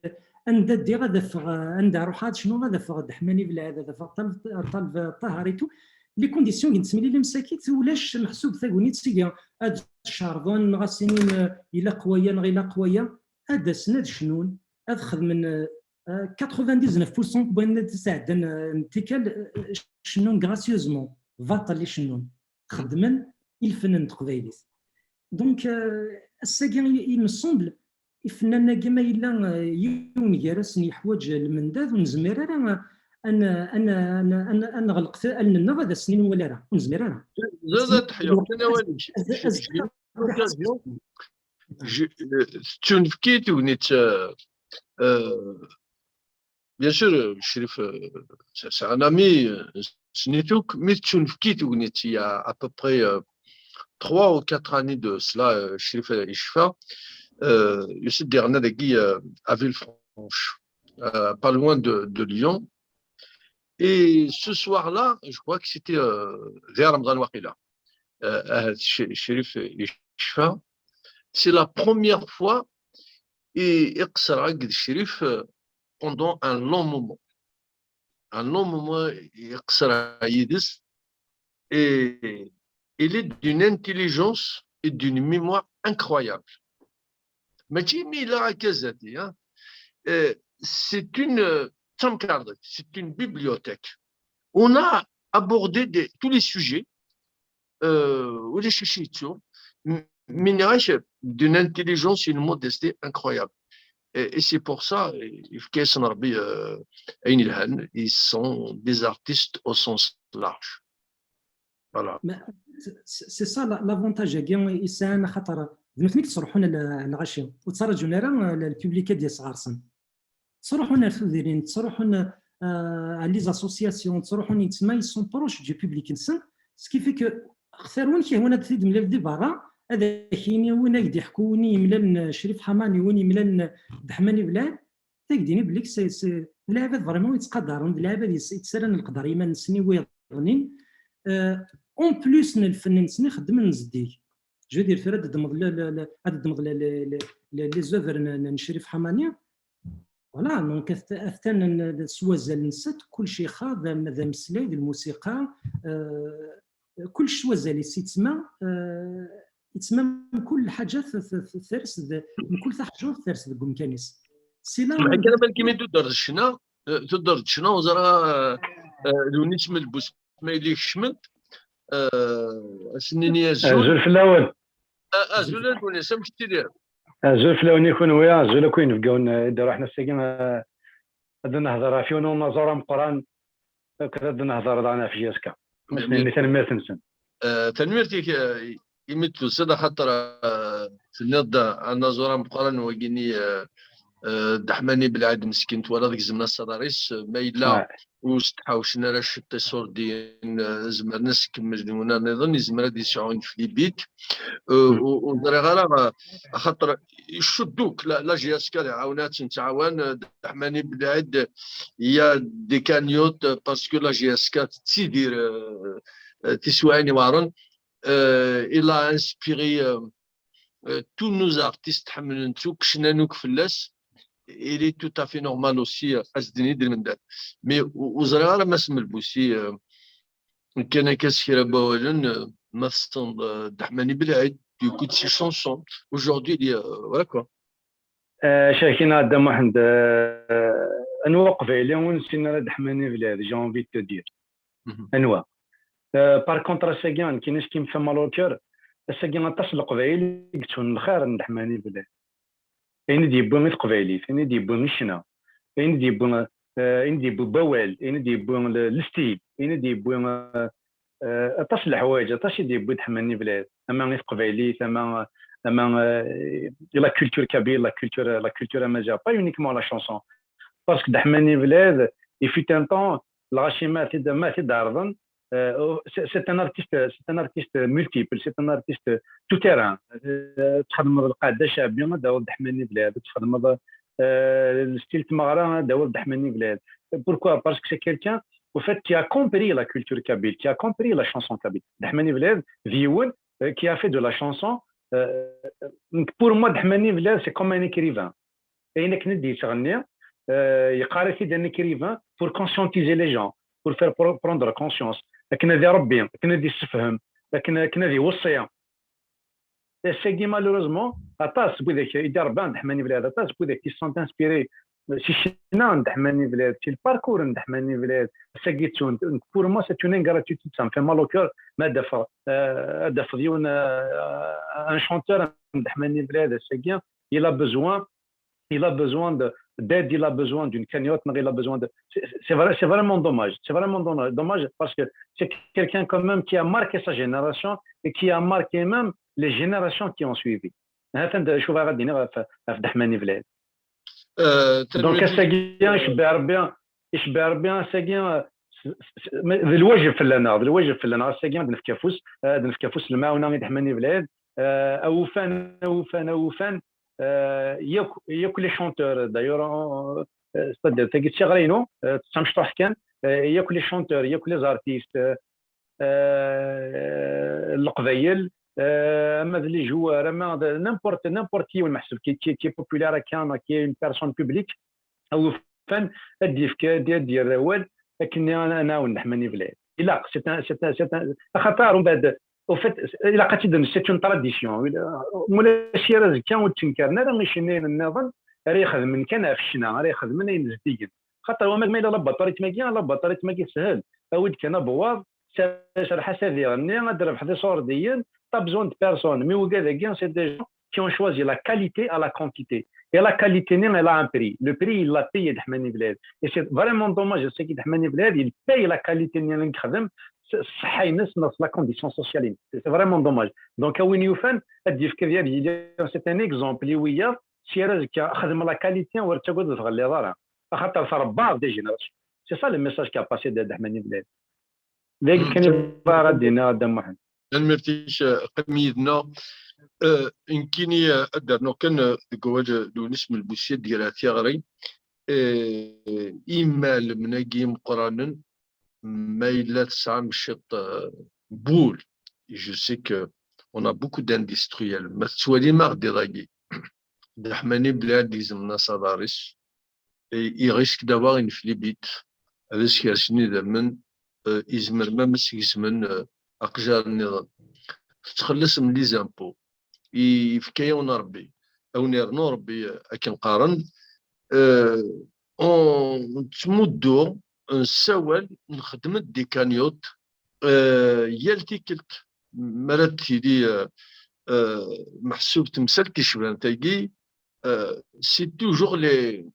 anda ddiɣ ad afeɣ, anda ruḥeɣ ad cnuɣ, ad afeɣ Dda Ḥmani Belɛid, ad afeɣ Ṭaleb, Ṭaleb Ṭaher et tout. Les conditions i nettemlili msakit, ulac meḥsub tagnit seg ad cerḍen, neɣ ad s-inin, eh, ilaq waya, neɣ ilaq waya, ad d-asen ad cnun, ad xedmen, eh, quatre-vingt-dix-neuf pour cent n wayen i d-sɛeddan, eh, n tikkal, eh, cennun gracieusement, baṭel i cennun. Xeddmen i lfen n teqbaylit. Donc, euh, ass-agi, il, il me semble, ifennanen-agi ma yella, euh, yiwen gar-asen yeḥwaǧ lmendad, ur nezmir ara, euh, ad n-, ad n-, ad n-, ad n-, ad neɣleq allen-nneɣ ad asen-nini wala ara, ur nezmir ara. Tettunefk-iyi tegnit, euh, euh, Bien sûr, euh, Cherif, euh, c'est, c'est un ami, euh, ssnen-t akk, mi tettunefk-iyi tegnit, il y a à peu près, euh, trois ou quatre années de cela, euh, Cherif, euh, icfa, euh, yusa-d yerna dagi, euh, à Villefranche, euh, pas loin de, de Lyon. Et ce soir-là, je crois que c'était euh, vers Ramadan Wakila. Euh, Ch- Chérif Ishfa, c'est la première fois et Chérif euh, pendant un long moment. Un long moment, Chérif et il est d'une intelligence et d'une mémoire incroyable. Mais Jimmy Larakazati, hein, euh, c'est une euh, c'est une bibliothèque. On a abordé des, tous les sujets, euh, ou les chichitos, mais d'une intelligence et une modestie incroyable. Et, et c'est pour ça, ils sont des artistes au sens large. Voilà. C'est ça l'avantage agi yesɛan, xaṭer d nutni i yettruḥun ar lɣaci, ur ttraǧun ara le public ad d-yas ɣer-sen. Ttruḥun ar tudrin, ttruḥun à les associations, ttruḥun, yettma, ils sont proches du public-nsen, ce qui fait que xtir win k-yehwan ad t-id-mlal di berra, ad ak-yini win ad ak-d-iḥku, win yemlalen Crif Ḥamani, win yemlalen Ddeḥmani Belɛid, ad ak-d-yini belli d lɛibad vraiment yettqadaren, d lɛibad yettarran leqder i yiman-nsen i wiyaḍnin. En plus n lfenn-nsen i xeddmen zeddig. Je veux dire, tura ad d-ddmeḍ les œuvres n Crif Ḥamani, voilà, donc atan s wazal-nsen, kullec ixaḍ, d ameslay, d lmusiqa, kullec s wazal-is, yettma, yettma mkul lḥaǧa ters, mkul taḥjurt ters deg umkan-is. Si la kan amek imi tudder d ccna, tudder d ccna, ur ẓriɣ d win isem n lbus ma yella ikecmen-d, ad s-nini azul. Azul fell-awen. Azul a Lbunis, amek tiliḍ? Azul fell-awen i kunwi, azul akk inebgawen i d-iruḥen ass-agi. Ad nehder ɣef yiwen unaẓur ameqqran, akked ad nehder daɣen ɣef J S K. Ad s-nini tanemmirt-nsen. Tanemmirt-ik imi d-tusiḍ, axaṭer tenniḍ-d anaẓur ameqqran wagini Ddeḥmani Belɛid meskin, twalaḍ gezmen asaḍar-is, ma yella ur s-d-ḥawcen ara ciṭ iṣurdiyen, zemren ad s-kemmlen wina nniḍen, yezmer ad yesɛu une flibite. Ur ẓriɣ ara, axaṭer icuddu-k la J S K, iɛawen ad tt-nettɛawan. Ddeḥmani Belɛid, il y a des cagnottes parce que la J S K tettidir tiswiɛin iweɛren. Il a inspiré tous nos artistes, ḥemmlen-t akk, cnan akk fell-as. Il est tout à fait normal aussi ad s-d-nini idrimen. Mais ur ẓriɣ ara ma s-melbusi kan akka s kra n wawalen, ma tessneḍ Ddeḥmani Belɛid, du coup de ses chansons. Aujourd'hui, il y a, voilà quoi. Cakina Dda Muḥend, anwa aqbayli ur nessin ara Ddeḥmani Belɛid, j'ai envie de te dire. Anwa? Par contre, ass-agi, nekkini ce qui me fait mal au cœur, ass-agi aṭas n Leqbayel i yettun lxir n Ddeḥmani Belɛid. Ayen i d-yewwi i teqbaylit, ayen i d-yewwi i ccna, ayen i d-yewwi, ayen i d-yewwi wawal, ayen i d-yewwi le style, ayen i d-yewwi aṭas n leḥwayeǧ, aṭas i d-yewwi Ddeḥmani Belɛid, ama i teqbaylit, ama, ama i la culture kabyle, la culture, la culture amazigh, pas uniquement la chanson. Parce que Ddeḥmani Belɛid, il fut un temps, lɣaci ma t-id-ɛerḍen, c'est un artiste, c'est un artiste multiple, c'est un artiste tout terrain. Txedmeḍ lqaɛda ceɛbi, ad d-tawiḍ Ddeḥmani Belɛid, txedmeḍ le style tmeɣra, ad d-tawiḍ Ddeḥmani Belɛid. Pourquoi? Parce que c'est quelqu'un, au fait, qui a compris la culture kabyle, qui a compris la chanson kabyle. Ddeḥmani Belɛid d yiwen qui a fait de la chanson. Pour moi, Ddeḥmani Belɛid, c'est comme un écrivain. Ayen akken i d-yettɣenni, yeqqar-it-id un écrivain pour conscientiser les gens, pour faire prendre conscience, akken ad irebbi, akken ad issefhem, akken, akken ad iweṣṣi. Ass-agi, malheureusement, aṭas n widak i d-irebban Ddeḥmani Belɛid, aṭas n widak qui sont inspirés si ccna n Ddeḥmani Belɛid, si le parcours n Ddeḥmani Belɛid, ass-agi ttun. Pour moi, c'est une ingratitude, ça me fait mal au cœur, ma ad d-afeɣ, ad d-afeɣ yiwen, un chanteur n Ddeḥmani Belɛid, ass-agi, il a besoin il a besoin de, d'aide, il a besoin d'une cagnotte, mais il a besoin de, c'est, c'est vrai, c'est vraiment dommage. C'est vraiment dommage, dommage parce que c'est quelqu'un quand même qui a marqué sa génération et qui a marqué même les générations qui ont suivi. هذا شو غادي نغ في دحماني بلاد. Donc, ass-agi, icebbeɛ Rebbi, icebbeɛ Rebbi, ass-agi, d lwajeb fell-aneɣ, d lwajeb fell-aneɣ, ass-agi ad nefk afus, ad nefk afus lemɛawna i Dḥmani Belɛid, awufan, awufan, awufan, yakk, yakk les chanteurs, d'ailleurs, euh, c'est-à-dire tagi d tiɣri-inu, euh, d tamecṭuḥt kan, euh, yakk les chanteurs, yakk les artistes, euh, euh, leqbayel, euh, ama d les joueurs, ama d n'importe, n'importe yiwen meḥsub qui, qui, qui est populaire, qui, qui est une personne publique, awi ufan ad d-yefk, ad d-, ad d-yerr awal akken ad nɛawen Dda Ḥmani Belɛid. Ilaq, c'est un, c'est un, c'est un, axaṭer umbeɛd, au fait, ilaq ad tt-id-, c'est une tradition. Mulac ara azekka ur d-ttenkaren ara icennayen nniḍen ara ixedmen kan ɣef ccna, ara ixedmen ayen zeddigen. Xaṭer wama ma yella labaṭaritma-agi, labaṭaritma-agi teshel. Awi-d kan abewwaḍ, serreḥ-as ad iɣenni, ad d-trebḥeḍ iṣurdiyen, t'as besoin de personne. Mais wigad-agi, c'est des gens qui ont choisi la qualité à la quantité. Et la qualité-nni, elle a un prix. Le prix, il l'a payé Dda Ḥmani Belɛid. Et c'est vraiment dommage, c'est que Dda Ḥmani Belɛid, il paye la qualité-nni i yexdem s ṣṣeḥḥa-ines neɣ s la condition sociale-ines. C'est vraiment dommage. Donc, a win yufan, ad d-yefk ad yili, c'est un exemple i wiyaḍ, si ara azekka xdem la qualité, ur ttagad ur tɣelliḍ ara. Axaṭer trebbaḍ des générations. C'est ça le message qui a passé Dda Ḥmani Belɛid. D ayen kan i bɣiɣ ad d-iniɣ a Dda Muḥend. Tanemmirt-ik, eh, qqim yid-neɣ. Eh, nekkini, eh, ad d-rnuɣ kan, eh, deg wawal, eh, Lewnis Melbusi ad d-yerr tiɣri. Eh, imalmen-agi imeqqranen, ma yella tesɛam ciṭ, eh, n wul. Je sais que on a beaucoup d'industriels. Ma tettwalim aɣ-d iḍ-agi. Dda Ḥmani Belɛid yezmen asaḍar-is. I, i risque d'avoir une flébite, ad as-kersen idammen, eh, izmer ma, ma s-gezmen, eh, aqjar nniḍen. Tettxelliṣem les impôts, i, yefka-yawen Rebbi, a wen-irnu Rebbi, eh, akken qqaren. Eh, on, nettmuddu, nessawal, nxeddem-d des cagnottes, eh, yal tikkelt, mi ara d-tili, eh, eh, meḥsub temsalt ticbant-agi, euh, c'est toujours les,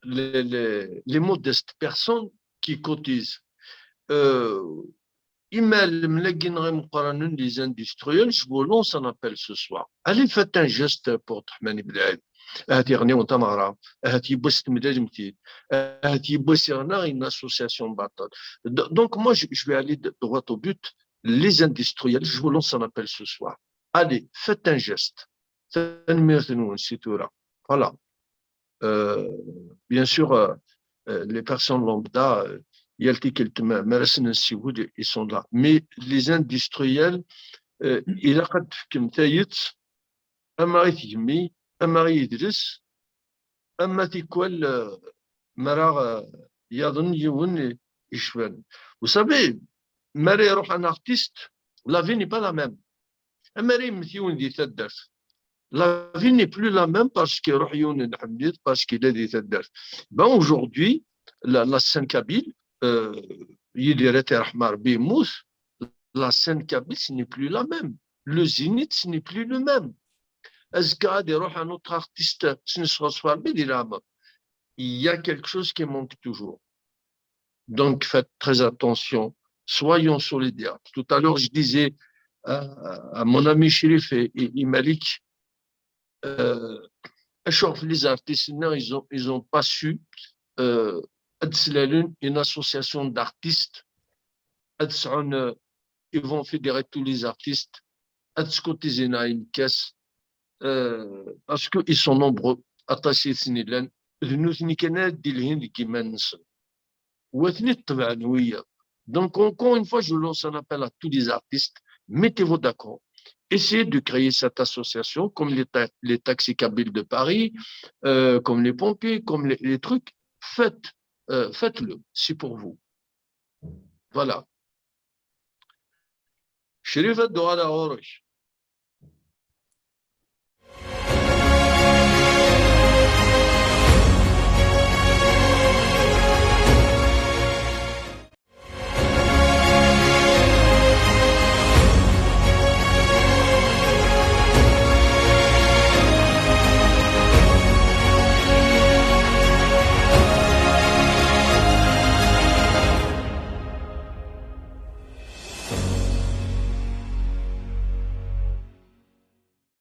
les, les, les modestes personnes qui cotisent. Euh, imalmen-agi imeqqranen, les industriels, je vous lance un appel ce soir. Allez, faites un geste pour Dda Ḥmani Belɛid. Ahat iɣniwen tameɣra, ahat yiwwas temlalem-t-id, ahat yiwwas iɣna une association baṭel. Do-, donc moi, je, je vais aller de-, droit au but. Les industriels, je vous lance un appel ce soir. Allez, faites un geste. Tanemmirt-nwen si tura. Voilà. Euh, bien sûr, euh, euh, les personnes lambda, euh, yal tikkelt ma, mi ara sen-nessiwel, ils sont là. Mais les industriels, euh, ilaq ad d-tefkem tayet, ama i tgemmi, ama i yidles, ama tikwal, euh, mi ara, euh, yaḍen yiwen i, icban. Vous savez, mi ara iruḥ un artiste, la vie n'est pas la même. Amar yemmet yiwen di taddart, la vie n'est plus la même parce que iruḥ yiwen n Ḥmid, parce qu'il est di taddart. Ben aujourd'hui, la, la scène kabyle, euh, Yidir At Iṛeḥma Ṛebbi yemmut, la scène kabyle, ce n'est plus la même. Le Zénith, ce n'est plus le même. Azekka ad iruḥ un autre artiste, s nesɣer s Ṛebbi di leɛmer. Il y a quelque chose qui manque toujours. Donc, faites très attention. Soyons solidaires. Tout à l'heure, je disais à, à mon ami Chérif et, et, et Malik, euh, acuɣef les artistes, non, ils ont, ils ont pas su, euh, ad slalen une association d'artistes, ad sɛun, euh, ils vont fédérer tous les artistes, ad scottiser une caisse, euh, parce qu'ils sont nombreux, aṭas i ten-illan, d nutni kan ara d-ilhin deg iman-nsen. Wa ten-id-tebɛen wiyaḍ. Donc, encore une fois, je lance un appel à tous les artistes. Mettez-vous d'accord. Essayez de créer cette association, comme les, ta- les taxis kabyles de Paris, euh, comme les pompiers, comme les, les trucs. Faites, euh, faites-le, c'est pour vous. Voilà. Chérif, ad d-uɣaleɣ ɣur-k.